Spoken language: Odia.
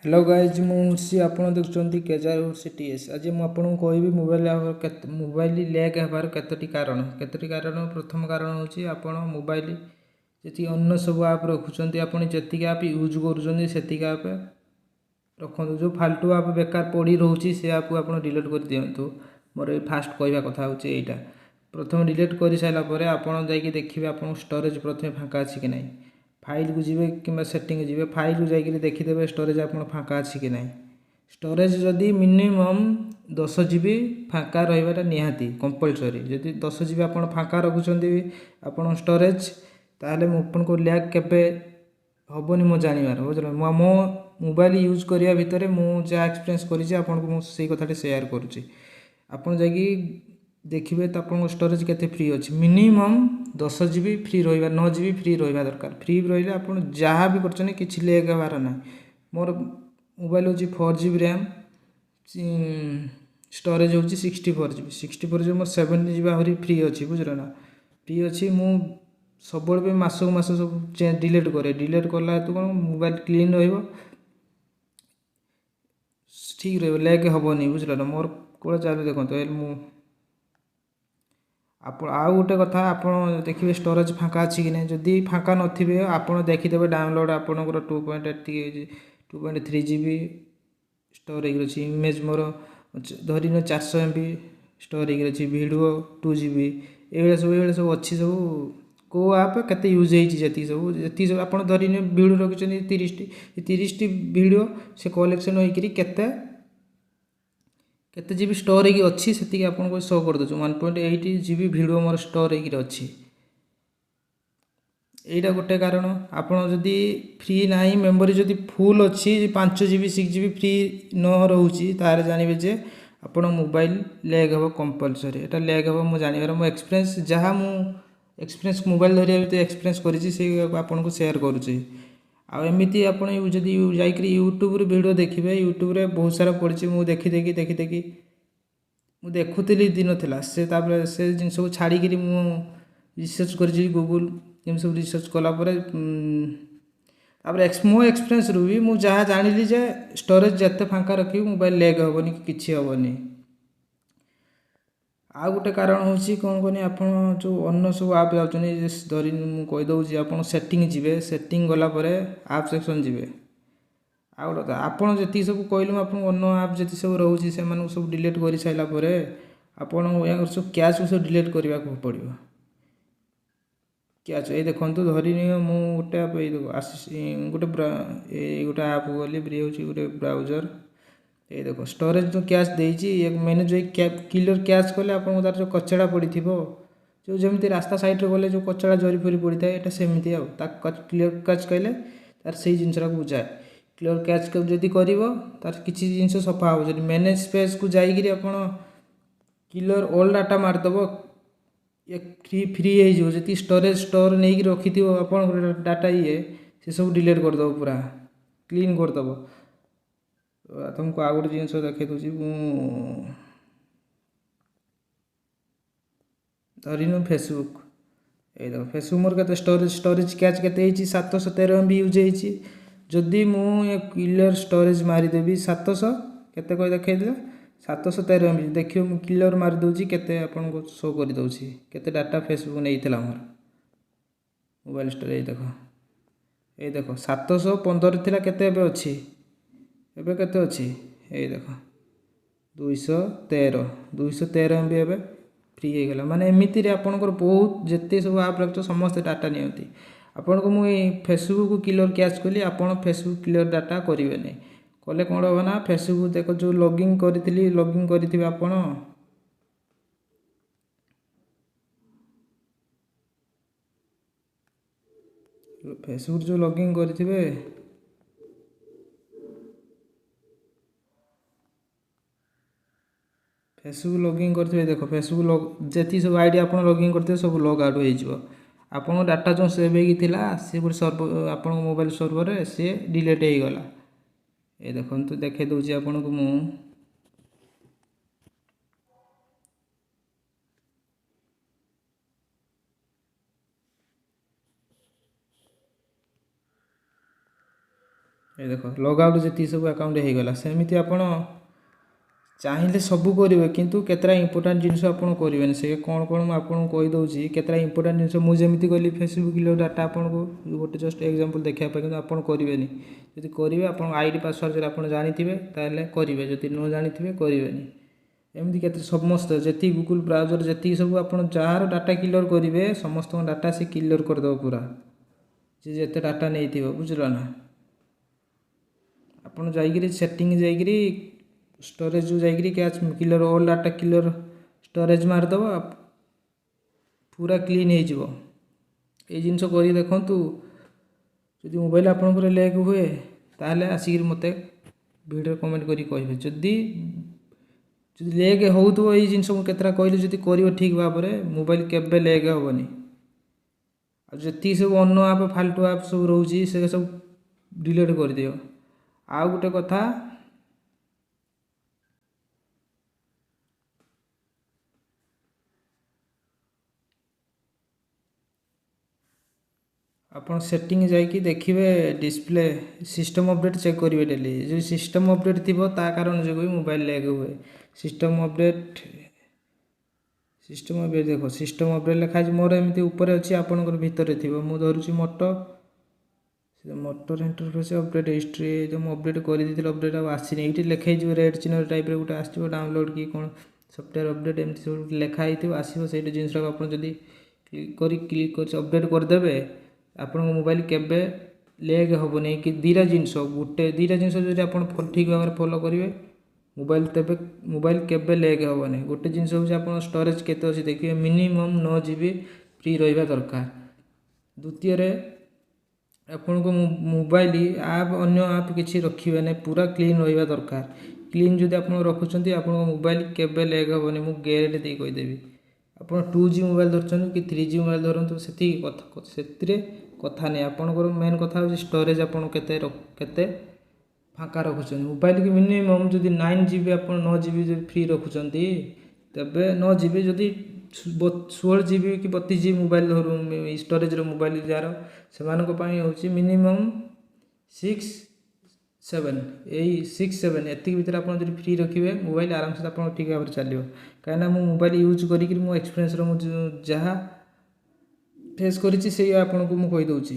ହ୍ୟାଲୋ ଗାଇଜ୍, ମୁଁ ହୁର୍ସି, ଆପଣ ଦେଖୁଛନ୍ତି କେଜାର ହୁର୍ସି ଟିଏସ୍। ଆଜି ମୁଁ ଆପଣଙ୍କୁ କହିବି ମୋବାଇଲ କେତେ ମୋବାଇଲ ଲ୍ୟାଗ୍ ହେବାର କେତୋଟି କାରଣ। କେତୋଟି କାରଣ? ପ୍ରଥମ କାରଣ ହେଉଛି, ଆପଣ ମୋବାଇଲ ଯେତିକି ଅନ୍ୟ ସବୁ ଆପ୍ ରଖୁଛନ୍ତି, ଆପଣ ଯେତିକି ଆପ୍ ୟୁଜ୍ କରୁଛନ୍ତି ସେତିକି ଆପ୍ ରଖନ୍ତୁ। ଯେଉଁ ଫାଲତୁ ଆପ୍ ବେକାର ପଡ଼ି ରହୁଛି, ସେ ଆପ୍କୁ ଆପଣ ଡିଲିଟ୍ କରିଦିଅନ୍ତୁ। ମୋର ଏଇ ଫାଷ୍ଟ କହିବା କଥା ହେଉଛି ଏଇଟା। ପ୍ରଥମେ ଡିଲିଟ୍ କରିସାରିଲା ପରେ ଆପଣ ଯାଇକି ଦେଖିବେ ଆପଣଙ୍କ ଷ୍ଟୋରେଜ୍ ପ୍ରଥମେ ଫାଙ୍କା ଅଛି କି ନାହିଁ। ଫାଇଲ୍କୁ ଯିବେ କିମ୍ବା ସେଟିଂ ଯିବେ, ଫାଇଲ୍କୁ ଯାଇକରି ଦେଖିଦେବେ ଷ୍ଟୋରେଜ୍ ଆପଣ ଫାଙ୍କା ଅଛି କି ନାହିଁ। ଷ୍ଟୋରେଜ୍ ଯଦି ମିନିମମ୍ 10 ଜିବି ଫାଙ୍କା ରହିବାଟା ନିହାତି କମ୍ପଲସରି। ଯଦି 10 ଜିବି ଆପଣ ଫାଙ୍କା ରଖୁଛନ୍ତି ଆପଣ ଷ୍ଟୋରେଜ୍, ତାହେଲେ ମୁଁ ଆପଣଙ୍କୁ ଲ୍ୟାଗ୍ କେବେ ହେବନି ମୋ ଜାଣିବାର, ବୁଝିଲ? ମୁଁ ମୋ ମୋବାଇଲ ୟୁଜ୍ କରିବା ଭିତରେ ମୁଁ ଯାହା ଏକ୍ସପିରିଏନ୍ସ କରିଛି, ଆପଣଙ୍କୁ ମୁଁ ସେଇ କଥାଟି ସେୟାର କରୁଛି। ଆପଣ ଯାଇକି ଦେଖିବେ ତ ଆପଣଙ୍କ ଷ୍ଟୋରେଜ୍ କେତେ ଫ୍ରି ଅଛି। ମିନିମମ୍ 10 ଜିବି ଫ୍ରି ରହିବା, 9 ଜିବି ଫ୍ରି ରହିବା ଦରକାର। ଫ୍ରି ରହିଲେ ଆପଣ ଯାହା ବି କରୁଛନ୍ତି, କିଛି ଲ୍ୟାଗ୍ ହେବାର ନାହିଁ। ମୋର ମୋବାଇଲ ହେଉଛି 4 ଜିବି ର୍ୟାମ୍, ଷ୍ଟୋରେଜ୍ ହେଉଛି 64 ଜିବି। 64 ଜିବି, ମୋର 7 ଜିବି ଆହୁରି ଫ୍ରି ଅଛି, ବୁଝିଲ ନା? ଫ୍ରି ଅଛି। ମୁଁ ସବୁବେଳେ ବି ମାସକୁ ମାସ ସବୁ ଡିଲିଟ୍ କରେ। ଡିଲିଟ୍ କଲା ହେତୁ କ'ଣ ମୋବାଇଲ କ୍ଲିନ୍ ରହିବ, ଠିକ୍ ରହିବ, ଲ୍ୟାଗ୍ ହେବନି, ବୁଝିଲ ନା? ମୋର କେବଳ ଚାଲୁ ଦେଖନ୍ତୁ। ମୁଁ ଆପଣ ଆଉ ଗୋଟେ କଥା, ଆପଣ ଦେଖିବେ ଷ୍ଟୋରେଜ୍ ଫାଙ୍କା ଅଛି କି ନାହିଁ। ଯଦି ଫାଙ୍କା ନଥିବେ, ଆପଣ ଦେଖିଦେବେ ଡାଉନଲୋଡ଼୍ ଆପଣଙ୍କର ଟୁ ପଏଣ୍ଟ ଏତିକି, 2.3 ଜିବି ଷ୍ଟୋର୍ ହେଇକି ଅଛି। ଇମେଜ୍ ମୋର ଧରିନିଅ 400 ଏମ୍ ବି ଷ୍ଟୋର୍ ହେଇକି ଅଛି, ଭିଡ଼ିଓ 2 ଜିବି, ଏଇଭଳିଆ ସବୁ ଅଛି। ସବୁ କେଉଁ ଆପ୍ କେତେ ୟୁଜ୍ ହେଇଛି, ଯେତିକି ସବୁ ଆପଣ ଧରିନିଅ ଭିଡ଼ିଓ ରଖିଛନ୍ତି 30ଟି, 30ଟି ଭିଡ଼ିଓ ସେ କଲେକ୍ସନ୍ ହେଇକିରି କେତେ କେତେ ଜିବି ଷ୍ଟୋର୍ ହେଇକି ଅଛି, ସେତିକି ଆପଣଙ୍କୁ ଶୋ କରିଦେଉଛି। 1.8 ଜିବି ଭିଡ଼ିଓ ମୋର ଷ୍ଟୋର୍ ହେଇକିରି ଅଛି। ଏଇଟା ଗୋଟେ କାରଣ। ଆପଣ ଯଦି ଫ୍ରି ନାହିଁ, ମେମୋରି ଯଦି ଫୁଲ୍ ଅଛି, 5 ଜିବି, 6 ଜିବି ଫ୍ରି ନ ରହୁଛି, ତାହେଲେ ଜାଣିବେ ଯେ ଆପଣ ମୋବାଇଲ ଲ୍ୟାଗ୍ ହେବ କମ୍ପଲସରି। ଏଇଟା ଲ୍ୟାଗ୍ ହେବ ମୁଁ ଜାଣିବାର ମୋ ଏକ୍ସପିରିଏନ୍ସ, ଯାହା ମୁଁ ଏକ୍ସପିରିଏନ୍ସ ମୋବାଇଲ ଧରିବା ଭିତରେ ଏକ୍ସପିରିଏନ୍ସ କରିଛି, ସେଇ ଆପଣଙ୍କୁ ସେୟାର କରୁଛି। ଆଉ ଏମିତି ଆପଣ ଯଦି ଯାଇକରି ୟୁଟ୍ୟୁବରେ ଭିଡ଼ିଓ ଦେଖିବେ, ୟୁଟ୍ୟୁବରେ ବହୁତ ସାରା ପଡ଼ିଛି। ମୁଁ ଦେଖି ଦେଖି ଦେଖି ଦେଖି ମୁଁ ଦେଖୁଥିଲି ଦିନ ଥିଲା ସେ, ତାପରେ ସେ ଜିନିଷକୁ ଛାଡ଼ିକିରି ମୁଁ ରିସର୍ଚ୍ଚ କରିଛି ଗୁଗୁଲ୍। ଏମିତି ସବୁ ରିସର୍ଚ୍ଚ କଲା ପରେ, ତାପରେ ମୋ ଏକ୍ସପିରିଏନ୍ସରୁ ବି ମୁଁ ଯାହା ଜାଣିଲି ଯେ ଷ୍ଟୋରେଜ୍ ଯେତେ ଫାଙ୍କା ରଖିବି, ମୋବାଇଲ ଲ୍ୟାଗ୍ ହେବନି କି କିଛି ହେବନି। ଆଉ ଗୋଟେ କାରଣ ହେଉଛି କ'ଣ କହନି, ଆପଣ ଯେଉଁ ଅନ୍ୟ ସବୁ ଆପ୍ ଯାଉଛନ୍ତି, ଧରି ମୁଁ କହିଦେଉଛି, ଆପଣ ସେଟିଂ ଯିବେ, ସେଟିଂ ଗଲା ପରେ ଆପ୍ ସେକ୍ସନ୍ ଯିବେ। ଆଉ ଗୋଟେ କଥା, ଆପଣ ଯେତିକି ସବୁ କହିଲି ମୁଁ ଆପଣଙ୍କୁ, ଅନ୍ୟ ଆପ୍ ଯେତିକି ସବୁ ରହୁଛି, ସେମାନଙ୍କୁ ସବୁ ଡିଲିଟ୍ କରିସାରିଲା ପରେ ଆପଣ ସବୁ କ୍ୟାଚ୍କୁ ସବୁ ଡିଲିଟ୍ କରିବାକୁ ପଡ଼ିବ। କ୍ୟାଚ୍ ଏଇ ଦେଖନ୍ତୁ, ଧରିନିଅ ମୁଁ ଗୋଟେ ଆପ୍, ଏଇ ଦେଖ ଆସି ଗୋଟେ, ଏଇ ଗୋଟେ ଆପ୍ ଗଲି, ହେଉଛି ଗୋଟେ ବ୍ରାଉଜର୍। ଏଇ ଦେଖ, ଷ୍ଟୋରେଜ୍ ଯେଉଁ କ୍ୟାଚ୍ ଦେଇଛି, ମ୍ୟାନେଜ୍ ଏଇ କ୍ଲିୟର୍ କ୍ୟାଚ୍ କଲେ ଆପଣଙ୍କୁ ତାର ଯେଉଁ କଚଡ଼ା ପଡ଼ିଥିବ, ଯେଉଁ ଯେମିତି ରାସ୍ତା ସାଇଡ଼୍ରେ ଗଲେ ଯେଉଁ କଚଡ଼ା ଜରି ଫରି ପଡ଼ିଥାଏ, ଏଇଟା ସେମିତି। ଆଉ ତା କ୍ଲିୟର୍ କ୍ୟାଚ୍ କହିଲେ ତାର ସେଇ ଜିନିଷଟାକୁ ବୁଝାଏ। କ୍ଲିୟର୍ କ୍ୟାଚ୍ ଯଦି କରିବ, ତାର କିଛି ଜିନିଷ ସଫା ହେବ। ଯଦି ମ୍ୟାନେଜ୍ ସ୍ପେସ୍କୁ ଯାଇକିରି ଆପଣ କ୍ଲିୟର୍ ଅଲ୍ ଡାଟା ମାରିଦେବ, ଇଏ ଫ୍ରି ଫ୍ରି ହେଇଯିବ। ଯେତିକି ଷ୍ଟୋରେଜ୍ ଷ୍ଟୋର୍ ନେଇକି ରଖିଥିବ ଆପଣଙ୍କର ଡାଟା, ଇଏ ସେସବୁ ଡିଲିଟ୍ କରିଦେବ, ପୁରା କ୍ଲିନ୍ କରିଦେବ। ତୁମକୁ ଆଉ ଗୋଟେ ଜିନିଷ ଦେଖାଇ ଦେଉଛି ମୁଁ। ଧରିନିଅ ଫେସବୁକ୍। ଏଇ ଦେଖ, ଫେସବୁକ୍ ମୋର କେତେ ଷ୍ଟୋରେଜ୍ କ୍ୟାଚ୍ କେତେ ହେଇଛି? 713 ଏମ୍ ବି ୟୁଜ୍ ହେଇଛି। ଯଦି ମୁଁ ଏ କ୍ଲିୟର୍ ଷ୍ଟୋରେଜ୍ ମାରିଦେବି, ସାତଶହ କେତେ କହି ଦେଖେଇଦେଲେ, 713 ଏମ୍ ବି ଦେଖିବ। ମୁଁ କ୍ଲିୟର୍ ମାରିଦେଉଛି, କେତେ ଆପଣଙ୍କୁ ଶୋ କରିଦେଉଛି, କେତେ ଡାଟା ଫେସବୁକ୍ ନେଇଥିଲା ମୋର ମୋବାଇଲ ଷ୍ଟୋରେଜ୍। ଦେଖ, ଏଇ ଦେଖ, 715 ଥିଲା, କେତେ ଏବେ ଅଛି? ଏବେ କେତେ ଅଛି? ଏଇ ଦେଖ, 213, 213 ଏମ୍ ବି ଏବେ ଫ୍ରି ହେଇଗଲା। ମାନେ ଏମିତିରେ ଆପଣଙ୍କର ବହୁତ ଯେତେ ସବୁ ଆପ୍ ରଖିଛ, ସମସ୍ତେ ଡାଟା ନିଅନ୍ତି। ଆପଣଙ୍କୁ ମୁଁ ଏଇ ଫେସବୁକ୍ କ୍ଲିୟର୍ କ୍ୟାଚ୍ କଲି। ଆପଣ ଫେସବୁକ୍ କ୍ଲିୟର୍ ଡାଟା କରିବେନି। କଲେ କ'ଣ ହେବ ନା, ଫେସବୁକ୍ ଦେଖ, ଯେଉଁ ଲଗଇନ୍ କରିଥିଲି, ଲଗଇନ୍ କରିଥିବେ ଆପଣ, ଫେସବୁକ୍ ଯେଉଁ ଲଗଇନ୍ କରିଥିବେ, ଫେସବୁକ୍ ଲଗଇନ୍ କରିଥିବେ, ଦେଖ, ଫେସବୁକ୍ ଯେତିକି ସବୁ I D ଆପଣ ଲଗଇନ୍ କରିଥିବେ, ସବୁ ଲଗ୍ ଆଉଟ୍ ହେଇଯିବ। ଆପଣଙ୍କ ଡାଟା ଯେଉଁ ସେଭ୍ ହେଇକି ଥିଲା, ସେ ଗୋଟେ ସର୍ଭ ଆପଣଙ୍କ ମୋବାଇଲ ସର୍ଭରରେ ସିଏ ଡିଲିଟ୍ ହେଇଗଲା। ଏ ଦେଖନ୍ତୁ, ଦେଖାଇ ଦେଉଛି ଆପଣଙ୍କୁ ମୁଁ। ଏ ଦେଖ, ଲଗ୍ ଆଉଟ୍ ଯେତିକି ସବୁ ଆକାଉଣ୍ଟ ହେଇଗଲା। ସେମିତି ଆପଣ ଚାହିଁଲେ ସବୁ କରିବେ, କିନ୍ତୁ କେତେଟା ଇମ୍ପୋର୍ଟାଣ୍ଟ ଜିନିଷ ଆପଣ କରିବେନି। ସେ କ'ଣ କ'ଣ ମୁଁ ଆପଣଙ୍କୁ କହିଦେଉଛି। କେତେଟା ଇମ୍ପୋର୍ଟାଣ୍ଟ ଜିନିଷ ମୁଁ ଯେମିତି କଲି ଫେସବୁକ୍ କ୍ଲିୟର ଡାଟା, ଆପଣଙ୍କୁ ଗୋଟେ ଜଷ୍ଟ ଏକ୍ଜାମ୍ପଲ୍ ଦେଖିବା ପାଇଁ, କିନ୍ତୁ ଆପଣ କରିବେନି। ଯଦି କରିବେ, ଆପଣଙ୍କ ଆଇଡ଼ି ପାସୱାର୍ଡ଼ ଯଦି ଆପଣ ଜାଣିଥିବେ ତାହେଲେ କରିବେ, ଯଦି ନ ଜାଣିଥିବେ କରିବେନି। ଏମିତି କେତେ ସମସ୍ତେ ଯେତିକି ଗୁଗୁଲ୍ ବ୍ରାଉଜର୍ ଯେତିକି ସବୁ ଆପଣ ଯାହାର ଡାଟା କ୍ଲିୟର କରିବେ, ସମସ୍ତଙ୍କ ଡାଟା ସେ କ୍ଲିୟର କରିଦେବ ପୁରା, ସେ ଯେତେ ଡାଟା ନେଇଥିବ, ବୁଝିଲ ନା? ଆପଣ ଯାଇକିରି ସେଟିଂ ଯାଇକିରି ଷ୍ଟୋରେଜକୁ ଯାଇକିରି cache clear all data, clear storage ମାରିଦେବ, ପୁରା କ୍ଲିନ୍ ହେଇଯିବ। ଏଇ ଜିନିଷ କରି ଦେଖନ୍ତୁ। ଯଦି ମୋବାଇଲ୍ ଆପଣଙ୍କର ଲ୍ୟାଗ୍ ହୁଏ, ତାହେଲେ ଆସିକିରି ମୋତେ ଭିଡ଼ିଓ କମେଣ୍ଟ କରି କହିବେ। ଯଦି ଲ୍ୟାଗ୍ ହେଉଥିବ, ଏଇ ଜିନିଷ ମୁଁ କେତେଟା କହିଲି, ଯଦି କରିବ ଠିକ୍ ଭାବରେ, ମୋବାଇଲ୍ କେବେ ଲ୍ୟାଗ୍ ହେବନି। ଆଉ ଯେତିକି ସବୁ ଅନ୍ୟ ଆପ୍, ଫାଲତୁ ଆପ୍ ସବୁ ରହୁଛି, ସେ ସବୁ ଡିଲିଟ୍ କରିଦିଅ। ଆଉ ଗୋଟେ କଥା, ଆପଣ ସେଟିଂ ଯାଇକି ଦେଖିବେ, ଡିସପ୍ଲେ ସିଷ୍ଟମ୍ ଅପଡ଼େଟ୍ ଚେକ୍ କରିବେ ଡେଲି। ଯଦି ସିଷ୍ଟମ୍ ଅପଡ଼େଟ୍ ଥିବ, ତା କାରଣ ଯୋଗୁଁ ବି ମୋବାଇଲ୍ ଲ୍ୟାଗ୍ ହୁଏ। ସିଷ୍ଟମ୍ ଅପଡ଼େଟ୍ ଦେଖ, ସିଷ୍ଟମ୍ ଅପଡ଼େଟ୍ ଲେଖା ହେଇଛି। ମୋର ଏମିତି ଉପରେ ଅଛି, ଆପଣଙ୍କର ଭିତରେ ଥିବ। ମୁଁ ଧରୁଛି ମୋଟର ଇଣ୍ଟରଫେସ୍ ଅପଡ଼େଟ୍ ହିଷ୍ଟ୍ରି। ଯେଉଁ ମୁଁ ଅପଡ଼େଟ୍ କରିଦେଇଥିଲି, ଅପଡ଼େଟ୍ ଆଉ ଆସିନି। ଏଇଠି ଲେଖା ହେଇଯିବ, ରେଡ଼୍ ଚିହ୍ନ ଟାଇପ୍ର ଗୋଟେ ଆସିଯିବ, ଡାଉନଲୋଡ଼୍ କି କ'ଣ ସଫ୍ଟୱେର୍ ଅପଡ଼େଟ୍ ଏମିତି ସବୁ ଲେଖା ହେଇଥିବ, ଆସିବ। ସେଇଠି ଜିନିଷଟାକୁ ଆପଣ ଯଦି କ୍ଲିକ୍ କରି ଅପଡ଼େଟ୍ କରିଦେବେ, ଆପଣଙ୍କ ମୋବାଇଲ୍ କେବେ ଲ୍ୟାଗ୍ ହେବନି କି। ଦୁଇଟା ଜିନିଷ, ଗୋଟେ ଦୁଇଟା ଜିନିଷ ଯଦି ଆପଣ ଠିକ୍ ଭାବରେ ଫଲୋ କରିବେ ମୋବାଇଲ୍, ତେବେ ମୋବାଇଲ୍ କେବେ ଲ୍ୟାଗ୍ ହେବନି। ଗୋଟେ ଜିନିଷ ହେଉଛି, ଆପଣ ଷ୍ଟୋରେଜ୍ କେତେ ଅଛି ଦେଖିବେ, ମିନିମମ୍ 9 ଜିବି ଫ୍ରି ରହିବା ଦରକାର। ଦ୍ୱିତୀୟରେ, ଆପଣଙ୍କ ମୋବାଇଲ ଆପ୍, ଅନ୍ୟ ଆପ୍ କିଛି ରଖିବେ ନାହିଁ, ପୁରା କ୍ଲିନ୍ ରହିବା ଦରକାର। କ୍ଲିନ୍ ଯଦି ଆପଣ ରଖୁଛନ୍ତି, ଆପଣଙ୍କ ମୋବାଇଲ କେବେ ଲ୍ୟାଗ୍ ହେବନି, ମୁଁ ଗ୍ୟାରେଣ୍ଟି ଦେଇ କହିଦେବି। ଆପଣ 2G mobile ଧରୁଛନ୍ତି କି 3G mobile ଧରନ୍ତୁ, ସେତିକି କଥା ସେଥିରେ କଥା ନାହିଁ। ଆପଣଙ୍କର ମେନ୍ କଥା ହେଉଛି ଷ୍ଟୋରେଜ୍ ଆପଣ କେତେ ଫାଙ୍କା ରଖୁଛନ୍ତି ମୋବାଇଲକି। ମିନିମମ୍ ଯଦି 9 ଜିବି, ଆପଣ 9 ଜିବି ଯଦି ଫ୍ରି ରଖୁଛନ୍ତି, ତେବେ 9 ଜିବି, ଯଦି 16 ଜିବି କି 32 ଜିବି ମୋବାଇଲ ଧରୁ ଷ୍ଟୋରେଜର ମୋବାଇଲ ଯାହାର, ସେମାନଙ୍କ ପାଇଁ ହେଉଛି ମିନିମମ୍ 6 7, ଏଇ 6 7 ଏତିକି ଭିତରେ ଆପଣ ଯଦି ଫ୍ରି ରଖିବେ, ମୋବାଇଲ ଆରାମସେ ଆପଣ ଠିକ୍ ଭାବରେ ଚାଲିବ। କାହିଁକିନା ମୁଁ ମୋବାଇଲ ୟୁଜ୍ କରିକିରି ମୋ ଏକ୍ସପିରିଏନ୍ସର ମୁଁ ଯାହା ଫେସ୍ କରିଛି, ସେଇ ଆପଣଙ୍କୁ ମୁଁ କହିଦେଉଛି।